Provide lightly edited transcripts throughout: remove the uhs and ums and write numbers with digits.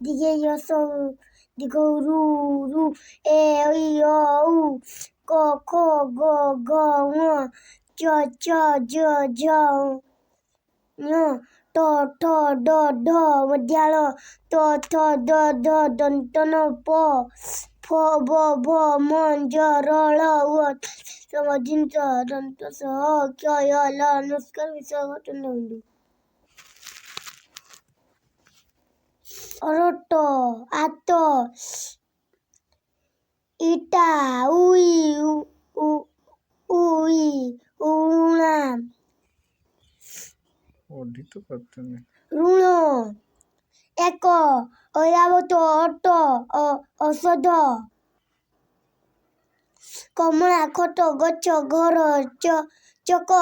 ଦୀର୍ଘେଇ ହ୍ରସ୍ୱ ଦୀର୍ଘ ଋ ରୁ ଏ ଐ ଅ ଉ କ ଖ ଗ ଘ ଙ ଚ ଛ ଜ ଝ ଞ ଟ ଠ ଡ ଢ ମଧ୍ୟାଳ ତ ଥ ଦ ଧ ଦନ୍ତ ନ ପ ଫ ବ ଭ ମ ଞ୍ଜ ର ଳ ୱ ମଝିଞ୍ଚ ଦନ୍ତ ସ କ୍ଷ ୟ ଲ ଅନୁସ୍କାର ବିସର୍ଗ ଚନ୍ଦ୍ରବିନ୍ଦୁ। ଅରଟ ଆତ ଇଟା ଉଇ ଉଇ ଉଣା। ପଢ଼ି ତ ପାରୁଛନ୍ତି। ଋଣ ଏକ ଐରାବତ ଅଟ ଔଷଧ କମଳା ଖଟ ଗଛ ଘର ଚକ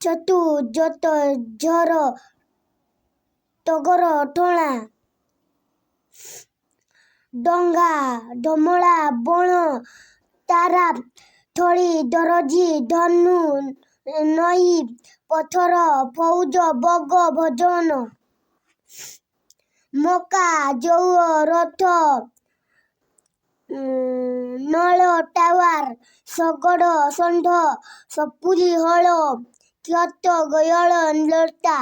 ଛତୁ ଯତ ଝର ଟଗର ଟଣା ଡଙ୍ଗା ଡମଳା ବଣ ତାରା ଥଳି ଦରଜି ଧନୁ ନଈ ପଥର ଫଉଜ ବଗ ଭଜନ ମକା ଜଉ ରଥ ନଳ ଟାୱାର ଶଗଡ଼ ଷଣ୍ଢ ସପୁରୀ ହଳ କ୍ଷତ ଗୟଳ ଲତା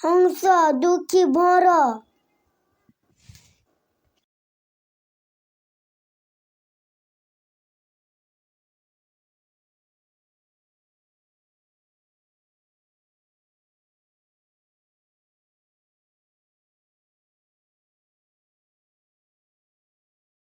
ହଂସ ଦୁଃଖୀ ଭଅଁର।